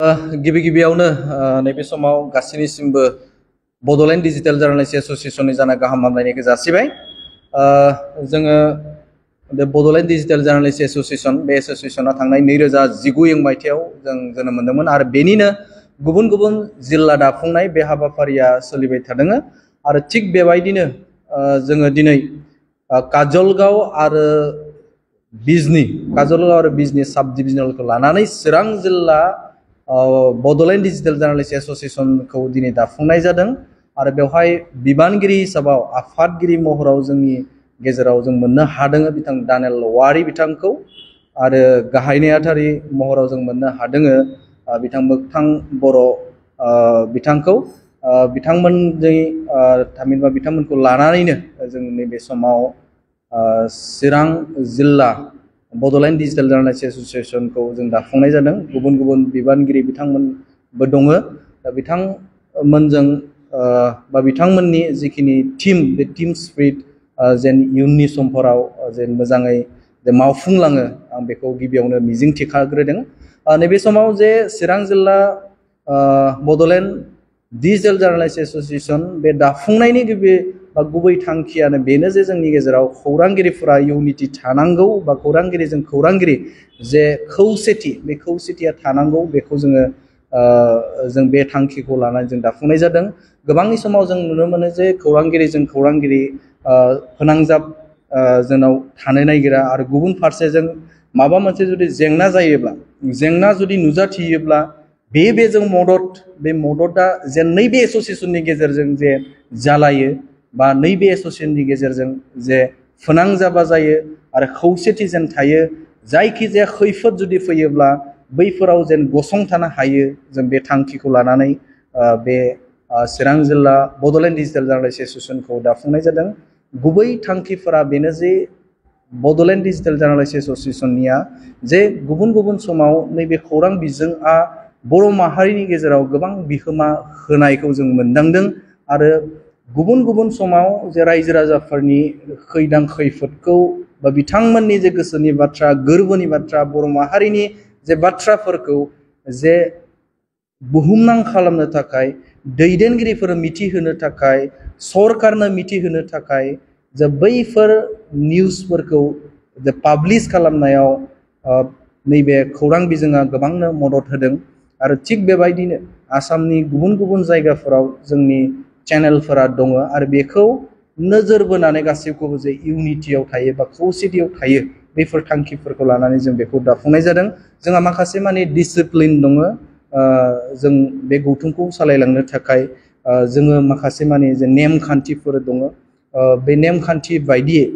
गिबि गिबियावनो नैबे समाव गासैनिसिमबो बड'लेण्ड डिजिटेल जार्नालिस्ट एस'सिएशननि जाना गाहाम हामलायनायखौ जासिबाय। जोङो बे बड'लेण्ड डिजिटेल जार्नालिस्ट एस'सिएशन बे एस'सिएशना थांनाय 2019 मायथाइयाव जों जोनोम मोन्दोंमोन आरो बेनिनो गुबुन गुबुन जिल्ला दाफुंनाय बे हाबाफारिया सोलिबाय थादों आरो थिग बेबायदिनो जोङो दिनै काजलगाव आरो बिजनी साब डिभिजनेलखौ लानानै चिरां जिल्ला बड'लेण्ड डिजिटेल जार्नालिस्ट एस'सिएशनखौ दिनै दाफुंनाय जादों आरो बेवहाय बिबानगिरि हिसाबाव आफादगिरि महराव जोंनि गेजेराव जों मोननो हादों बिथां दानेल वारि बिथांखौ आरो गाहाय नेहाथारि महराव जों मोननो हादों बिथां मोगथां बर' बिथांखौ बिथांमोनजों थामहिनबा बिथांमोनखौ लानानैनो जों नैबे समाव चिरां जिल्ला बड'लेण्ड डिजिटेल जार्नालिस्ट एस'सिएशनखौ जों दाफुंनाय जादों। गुबुन गुबुन बिबानगिरि बिथांमोनबो दङ। दा बिथांमोनजों बा बिथांमोननि जिखिनि टीम बे टीम स्पिरिट जेन इयुननि समफोराव जेन मोजाङै मावफुंलाङो आं बेखौ गिबियावनो मिजिं थिखाग्रोदों। नैबे समाव जे चिरां जिल्ला बड'लेण्ड डिजिटेल जार्नालिस्ट एस'सिएशन बे दाफुंनायनि गुबै थांखियानो बेनो जे जोंनि गेजेराव खौरांगिरिफोरा इउनिटि थानांगौ बा खौरांगिरिजों खौरांगिरि जे खौसेथि बे खौसेथिया थानांगौ बेखौ जों बे थांखिखौ लानानै जों दाफुंनाय जादों। गोबांनि समाव जों नुनो मोनो जे खौरांगिरिजों खौरांगिरि फोनांजाब जोंनाव थानो नागिरा आरो गुबुन फारसेजों माबा मोनसे जुदि जेंना जायोब्ला जेंना जुदि नुजाथियोब्ला बेजों बे मददआ जेन नैबे एस'सिएशननि गेजेरजों जे जालायो बा नैबे एस'सिएशननि गेजेरजों जे फोनांजाबा जायो आरो खौसेथि जेन थायो जायखिजाया खैफोद जुदि फैयोब्ला बैफोराव जेन गसंथानो हायो जों बे थांखिखौ लानानै बे चिरां जिल्ला बड'लेण्ड डिजिटेल जार्नालिस्ट एस'सिएशनखौ दाफुंनाय जादों। गुबै थांखिफोरा बेनो जे बड'लेण्ड डिजिटेल जार्नालिस्ट एस'सिएशननिया जे गुबुन गुबुन समाव नैबे खौरां बिजोंआ बर' माहारिनि गेजेराव गोबां बिहोमा होनायखौ जों मोनदांदों आरो गुबुन गुबुन समाव जे रायजो राजाफोरनि खैदां खैफोदखौ बा बिथांमोननि जे गोसोनि बाथ्रा गोरबोनि बाथ्रा बर' माहारिनि जे बाथ्राफोरखौ जे बुहुमनां खालामनो थाखाय दैदेनगिरिफोर मिथिहोनो थाखाय सरकारनो मिथिहोनो थाखाय जे बैफोर निउसफोरखौ जे पाब्लिश खालामनायाव नैबे खौरां बिजोङा गोबांनो मदद होदों आरो थिग बेबायदिनो आसामनि गुबुन गुबुन जायगाफोराव जोंनि चेनेलफोरा दङ आरो बेखौ नोजोर बोनानै गासैखौबो जे इउनिटियाव थायो बा खौसेथियाव थायो बेफोर थांखिफोरखौ लानानै जों बेखौ दाफुंनाय जादों। जोंहा माखासे माने डिसिप्लिन दङ जों बे गौथुमखौ सालायलांनो थाखाय जोङो माखासे माने जे नेमखान्थिफोर दङ बे नेमखान्थि बायदियै